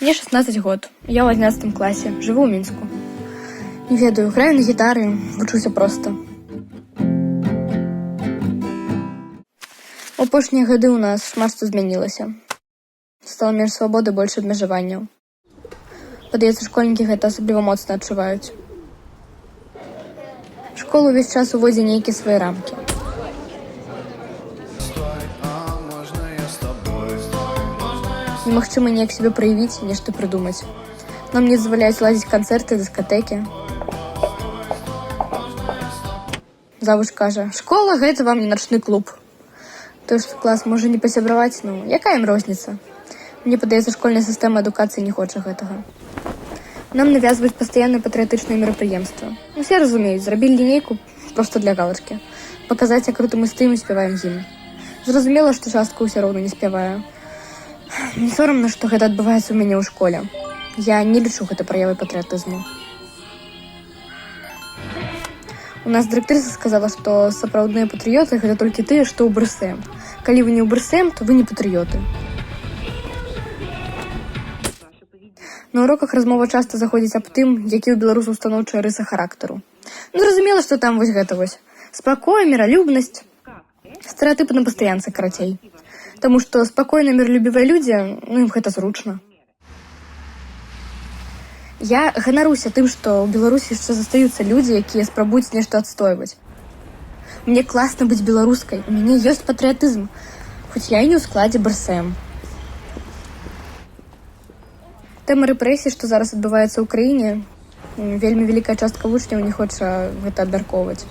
Мне 16 год. Я ў 11 класе, жыву ў Мінску. Не ведаю, граю на гітары, вучуся проста. У апошнія гады ў нас шмат што змянілася. Стала менш свабоды, больш абмежаванняў. Падаецца, школьнікі гэта асабліва моцна адчуваюць. Школа ўвесь час уводзіць нейкія свае рамкі. Немагчыма неяк сябе праявіць, нешта прыдумаць. Нам не дазваляюць ладзіць канцэрты, дыскатэкі. Завуч кажа: «Школа гэта вам не начны клуб». Той, што клас можа не пасябраваць, ну, якая ім розніца? Мне падаецца, школьная сістэма адукацыі не хоча гэтага. Нам навязваюць пастаянна патрыятычныя мерапрыемства. Усе разумеюць, зрабілі лінейку проста для галачкі. Паказаць, як крута мы стаім і спяваем гімн. Зразумела, што частка ўсё роўна не спявае. Мне сорамна, што гэта адбываецца ў мяне ў школе. Я не лічу гэта праявай патрыятызму. У нас дырэктрыса сказала, што сапраўдныя патрыёты гэта толькі тыя, што ў БРСМ. Калі вы не ў БРСМ, то вы не патрыёты. На уроках размова часта заходзіць аб тым, які ў беларусаў станоўчая рыса характару. Ну, зразумела, што там вось гэта вось. Спакой, міралюбнасць. Стэрэатыпы на пастаянцы, карацей. Таму што спакойна міралюбівыя людзі, ну, ім гэта зручна. Я ганаруся тым, што ў Беларусі яшчэ застаюцца людзі, якія спрабуюць нешта адстойваць. Мне класна быць беларускай, у мяне ёсць патрыятызм, хоць я і не ў складзе БРСМ. Тэма рэпрэсій, што зараз адбываецца ў краіне, вельмі вялікая частка вучняў не хоча гэта абмяркоўваць.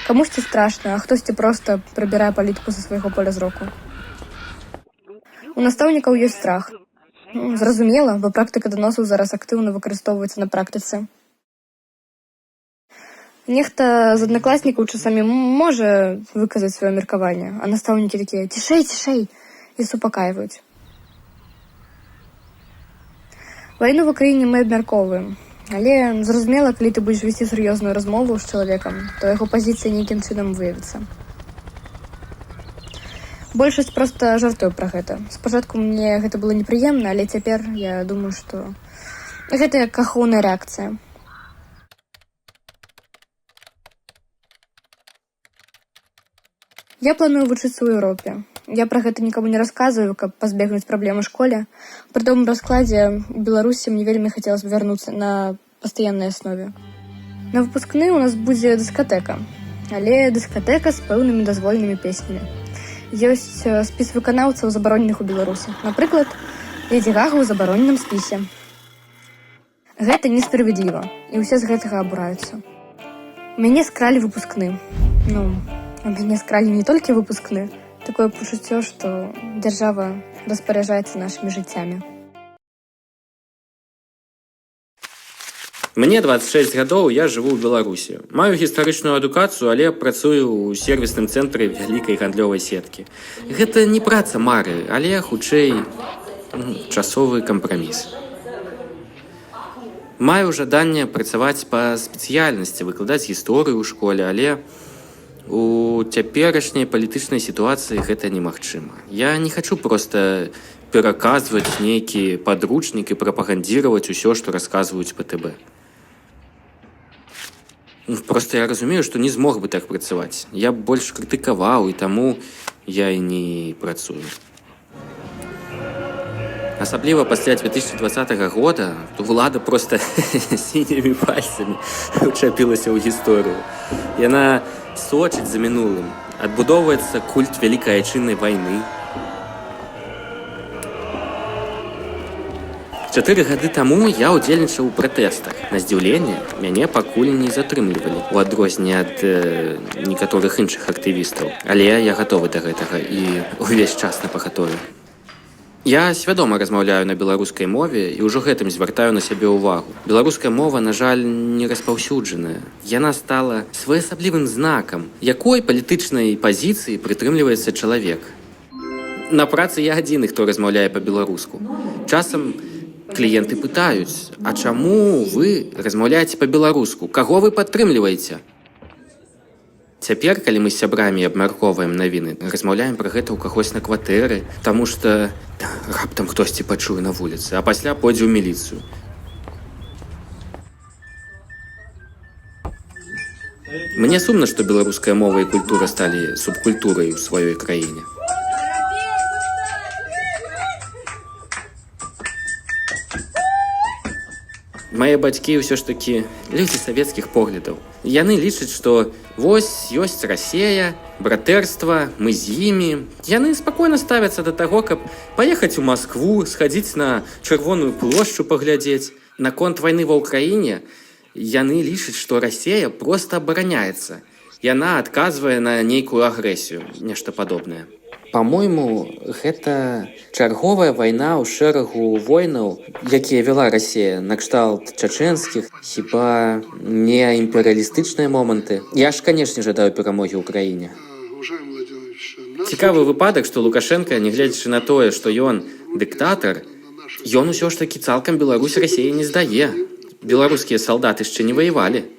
Камусьці страшна, а хтосьці проста прыбірае палітыку са свайго поля зроку. У настаўнікаў ёсць страх. Ну, зразумела, бо практыка даносаў зараз актыўна выкарыстоўваецца на практыцы. Нехта з аднакласнікаў часамі можа выказаць сваё меркаванне, а настаўнікі такія: «Цішэй, цішэй!» і супакайваюць. Вайну в краіне мы абмяркоўваем. Але зразумела, калі ты будзеш весці сур'ёзную размову з чалавекам, то яго пазіцыя нейкім чынам выявіцца. Большасць проста жартуе пра гэта. Спачатку мне гэта было непрыемна, але цяпер я думаю, што гэта як ахоўная рэакцыя. Я планую вучыцца ў Еўропе. Я пра гэта нікому не расказваю, каб пазбегнуць праблем у школе. Пры добрым раскладзе у Беларусі мне вельмі хацелася б вярнуцца на пастаяннай аснове. На выпускны у нас будзе дыскатэка, але дыскатэка з пэўнымі дазволенымі песнямі. Ёсць спіс выканаўцаў, забароненых у Беларусі. Напрыклад, Ледзі Гага ў забароненым спісе. Гэта несправядліва, і ўсе з гэтага абураюцца. У мяне скралі выпускны. Ну, у мяне скралі не толькі выпускны. Такое пачуццё, што дзяржава распараджаецца нашымі жыццямі. Мне 26 гадоў, я жыву ў Беларусі. Маю гістарычную адукацыю, але працую ў сервісным цэнтры вялікай гандлёвай сеткі. Гэта не праца мары, але хутчэй, ну, часовы кампраміс. Маю жаданне працаваць па спецыяльнасці, выкладаць гісторыю ў школе, але у цяперашняй палітычнай сітуацыі гэта немагчыма. Я не хачу проста пераказваць нейкі падручнік і прапагандзіраваць усё, што расказваюць па ТБ. Ну, проста я разумею, што не змог бы так працаваць. Я б больш крытыкаваў, і таму я і не працую. Асабліва пасля 2020 года улада проста сінімі пальцамі ўчапілася ў гісторыю. Яна сочыць за мінулым. Адбудоўваецца культ Вялікай Айчыннай вайны. 4 гады таму я ўдзельнічаў у пратэстах. На здзіўленне, мяне пакуль не затрымлівалі, у адрозненне ад некаторых іншых актывістаў. Але я гатовы да гэтага і увесь час на пагатове. Я свядома размаўляю на беларускай мове і ўжо гэтым звяртаю на сябе ўвагу. Беларуская мова, на жаль, не распаўсюджаная. Яна стала своеасаблівым знакам, якой палітычнай пазіцыі прытрымліваецца чалавек. На працы я адзіны, хто размаўляе па-беларуску. Часам кліенты пытаюць: «А чаму вы размаўляеце па-беларуску? Каго вы падтрымліваеце?» Цяпер, калі мы з сябрамі абмяркоўваем навіны, размаўляем пра гэта ў кагось на кватэры, таму што раптам хтосьці пачуе на вуліцы, а пасля пойдзе ў міліцыю. Мне сумна, што беларуская мова і культура сталі субкультурай у сваёй краіне. Мае бацькі ўсё ж такі людзі савецкіх поглядаў. Яны лічаць, што вось ёсць Расея, братэрства, мы з імі. Яны спакойна ставяцца да таго, каб паехаць у Маскву, схадзіць на Чырвоную плошчу паглядзець. Наконт вайны ва Ўкраіне яны лічаць, што Расея проста абараняецца. Яна адказвае на нейкую агрэсію, нешта падобнае. Па-мойму, гэта чарговая вайна ў шэрагу войнаў, якія вяла Расея, накшталт чачэнскіх, хіба не імперыялістычныя моманты. Я ж, канешне, жадаю перамогі ўкраіне. Цікавы выпадак, што Лукашэнка, нягледзячы на тое, што ён дыктатар, ён усё ж такі цалкам Беларусь Расеі не здае. Беларускія салдаты яшчэ не ваявалі.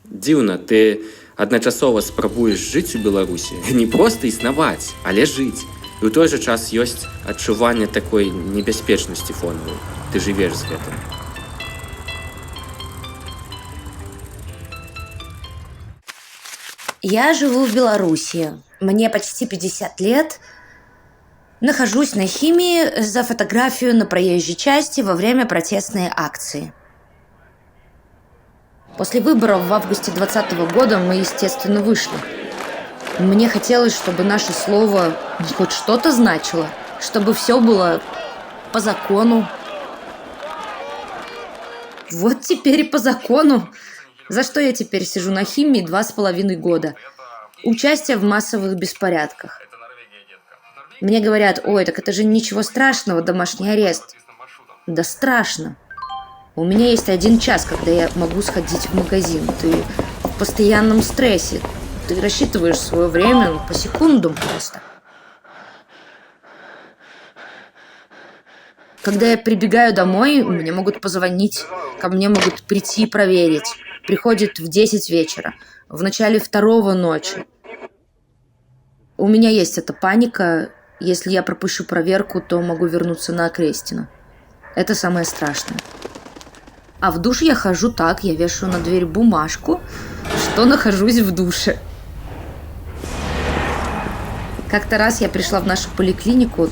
Дзіўна, ты адначасова спрабуеш жыць у Беларусі, не проста існаваць, але жыць. І ў той жа час ёсць адчуванне такой небяспечнасці фонавай. Ты жывеш з гэтым. Я живу в Беларуси. Мне почти 50 лет. Нахожусь на химии за фотографию на проезжей части во время протестной акции. После выборов в августе 2020 года мы, естественно, вышли. Мне хотелось, чтобы наше слово хоть что-то значило, чтобы все было по закону. Вот теперь и по закону. За что я теперь сижу на химии 2,5 года? Участие в массовых беспорядках. Мне говорят: ой, так это же ничего страшного, домашний арест. Да страшно. У меня есть 1 час, когда я могу сходить в магазин. Ты в постоянном стрессе. Ты рассчитываешь свое время по секундам просто. Когда я прибегаю домой, мне могут позвонить, ко мне могут прийти и проверить. Приходит в 10 вечера, в начале 2 ночи. У меня есть эта паника. Если я пропущу проверку, то могу вернуться на Окрестина. Это самое страшное. А в душ я хожу так, я вешаю на дверь бумажку, что нахожусь в душе. Как-то раз я пришла в нашу поликлинику,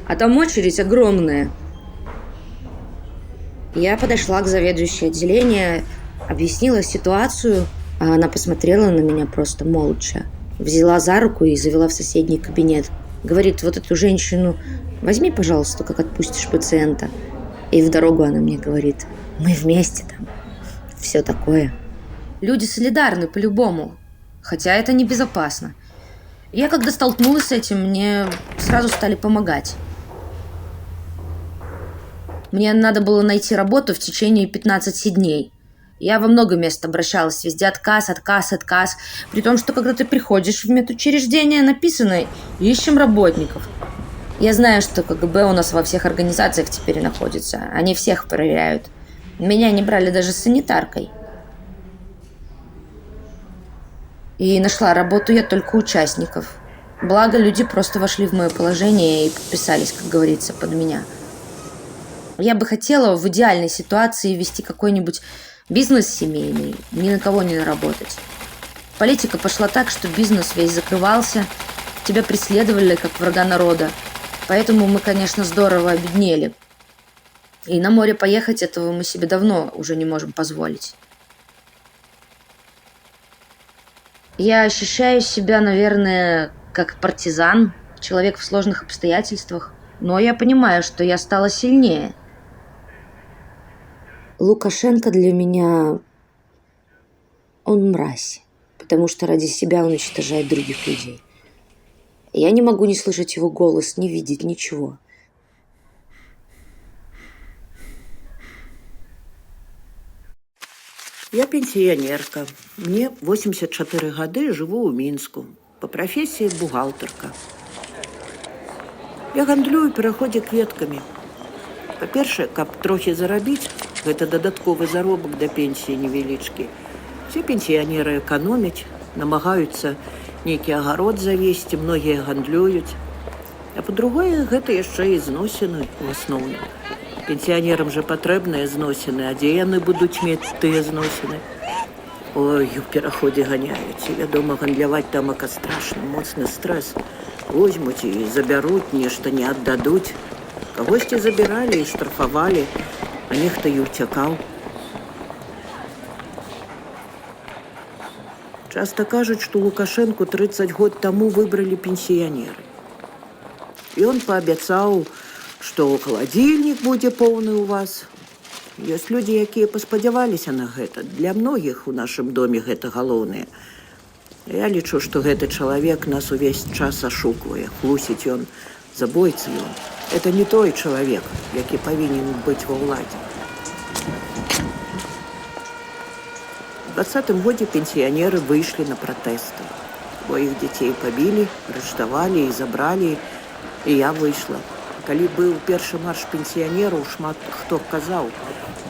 а там очередь огромная. Я подошла к заведующей отделения, объяснила ситуацию, а она посмотрела на меня просто молча. Взяла за руку и завела в соседний кабинет. Говорит: вот эту женщину возьми, пожалуйста, как отпустишь пациента. И в дорогу она мне говорит: мы вместе там, все такое. Люди солидарны по-любому, хотя это небезопасно. Я когда столкнулась с этим, мне сразу стали помогать. Мне надо было найти работу в течение 15 дней. Я во много мест обращалась, везде отказ, отказ, отказ. При том, что когда ты приходишь в медучреждение, написано: ищем работников. Я знаю, что КГБ у нас во всех организациях теперь находится. Они всех проверяют. Меня не брали даже с санитаркой. И нашла работу я только участников. Благо, люди просто вошли в мое положение и подписались, как говорится, под меня. Я бы хотела в идеальной ситуации вести какой-нибудь бизнес семейный, ни на кого не наработать. Политика пошла так, что бизнес весь закрывался, тебя преследовали как врага народа. Поэтому мы, конечно, здорово обеднели. И на море поехать этого мы себе давно уже не можем позволить. Я ощущаю себя, наверное, как партизан, человек в сложных обстоятельствах. Но я понимаю, что я стала сильнее. Лукашенко для меня, он мразь, потому что ради себя он уничтожает других людей. Я не могу не слышать его голос, не видеть ничего. Я пенсіянерка. Мне 84 гады, жыву ў Мінску. Па прафесіі бухгалтарка. Я гандлюю ў пераходзе кветкамі. Па-першае, каб трохі зарабіць, Гэта дадатковы заробак да пенсіі невялічкі. Усе пенсіянеры эканомяць, намагаюцца нейкі агарод завесці, многія гандлююць. А па-другое, гэта яшчэ і зносіны ў асноўным. Пенсіянерам жа патрэбныя зносіны, а дзе яны будуць мець тыя зносіны? Ой, у пераходзе ганяюць. І, вядома, гандляваць тамака страшна, моцны стрэс. Возьмуць і забяруць, нешта не аддадуць. Кагосьці забіралі і штрафавалі, а нехта і ўцякаў. Часта кажуць, што Лукашэнку 30 год таму выбралі пенсіянеры. Ён паабяцаў, што халадзільнік будзе поўны ў вас. Ёсць людзі, якія паспадзяваліся на гэта. Для многіх у нашым доме гэта галоўнае. Я лічу, што гэты чалавек нас увесь час ашуквае, хлусіць ён, забойца ён. Это не той чалавек, які павінен быць ва ўладзе. У 20-м годзе пенсіянеры выйшлі на пратэсты. Бо іх дзяцей пабілі, арыштавалі і забралі, і я выйшла. Калі быў першы марш пенсіянераў, шмат хто казаў: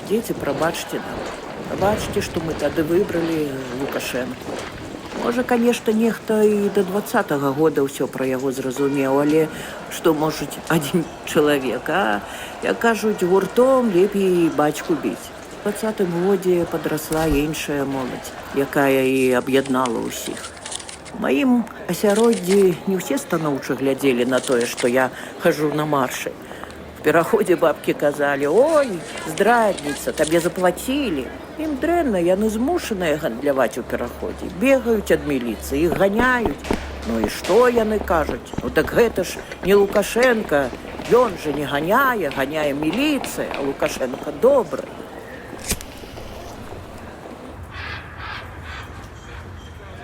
«Дзеці, прабачце нам. Прабачце, што мы тады выбралі Лукашэнку». Можа, конечно, нехта і до 20-го года ўсё пра яго зразумеў, але што можуць адзін чалавек, а, як кажуць, гуртом лепей бацьку біць. У 20-м годзе падрасла іншая моладзь, якая і аб'яднала ўсіх. У маім асяроддзі не ўсе станоўча глядзелі на тое, што я хожу на маршы. В пераходзе бабкі казалі: «Ой, здрадніца, табе заплацілі». Ім дрэнна, яны змушаныя гандляваць у пераходзе, бегаюць ад міліцыі, іх ганяюць. Ну і што яны кажуць? Ну так гэта ж не Лукашэнка, ён жа не ганяе, ганяе міліцыя, а Лукашэнка добры.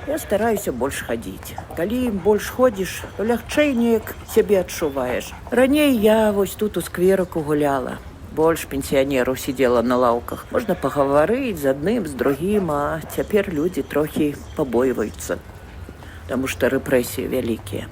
Я стараюся больш хадзіць. Калі больш ходзіш, то лягчэй неяк сябе адчуваеш. Раней я вось тут у скверыку гуляла. Больш пенсіянераў сидзела на лаўках. Можна пагаварыць з адным, з другім, а цяпер людзі трохі пабойваюцца, таму што рэпрэсіі вялікія.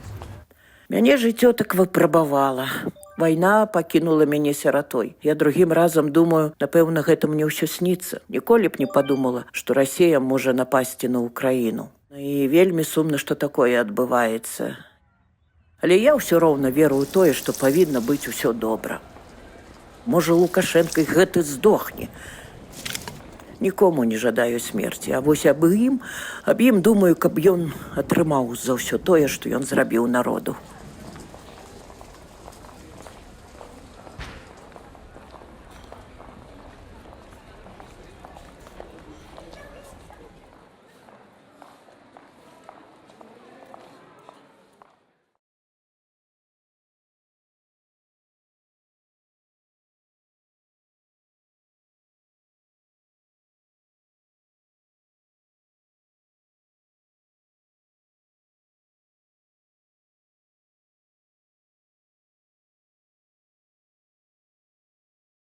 Мяне жыццё так выпрабавала. Вайна пакінула мяне сіратой. Я другім разам думаю, напэўна, гэта мне ўсё сніцца. Ніколі б не падумала, што Расея можа напасці на Украіну. І вельмі сумна, што такое адбываецца. Але я ўсё роўна веру ў тое, што павінна быць усё добра. Можа, Лукашэнка і гэты здохне. Нікому не жадаю смерці, а вось аб ім думаю, каб ён атрымаў за ўсё тое, што ён зрабіў народу.